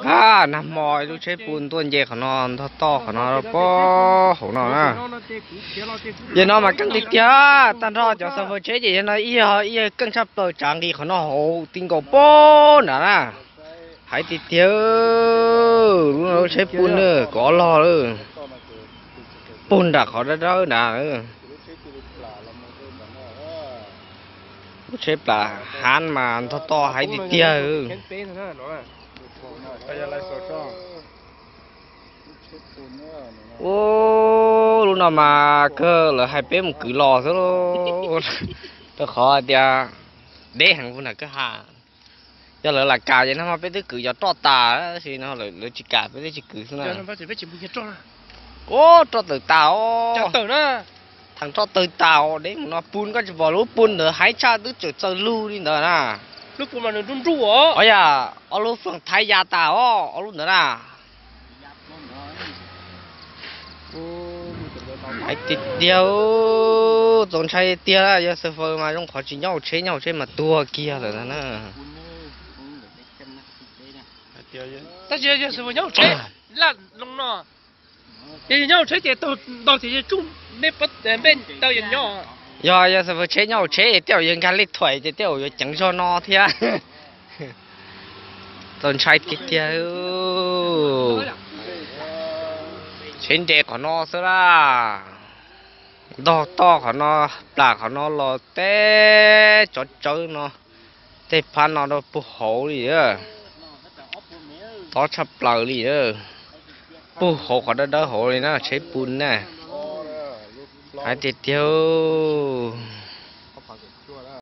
Nag hmo lub tsheb pun tuaj nce qhov no ntog toj qhov no pob hauv no na. Yog no mas keej tiag tiag, tag nrho cov xav faus tsheb ces yog no ib, ib keej tshaj plaws tsav nqis qhov no hauv ti nkaus pob nrad na. Hais tiag tiag, lub no lub tsheb pun na, kov log lawm. Pug nram qhov dawb dawb nrad. Lub tsheb plam hab mas ntog toj hais tiag tiag. Ua, lub no mas kawg lawv hais peb mus kwv los xwb, rau qhov tias deb heev puag nram kwj ha. Yog lawv lam kam ces nag hmo peb twb kwv cov roj tas, tab sis no lawv tsis kam peb twb tsis kwv xwb na. Ua, roj tawm tas os. Theem roj tawg tas os, deb mus no pun koj tsis pom lub pun ntawd haib tshaj twb tseem txaws lug li ntawd na. Os yam, ob lub froos thaiv ya tas os, ob lub ntawd na. Hais tiag tiag, txaus ntshai tiag, yog xav faus mas zoo qhov tsis nyob hauv tsheb, nyob hauv tsheb mas tuag kiag lawm ntag na. Tab sis yog xav faus nyob hauv tsheb, laj loo no, ces yog nyob hauv tsheb ces ntog ces yog tsuj npe taw yog nyob. Yog, yog xav faus tsheb nyob hauv tsheb tej zaum yog nkag lej thuam ces tej zaum yuav ceev zog no thiab. Txaus ntshai tiag tiag. Tsheb nres qhov no xwb laj. Ntog toj qhov no, plam qhov no los teb tsov tsawb no, tej phab no rau puag hauv li. Tob tshaj plaws li. Puag hauv qhov dawb dawb hauv li na, tsheb pun na. Hais tiag tiag.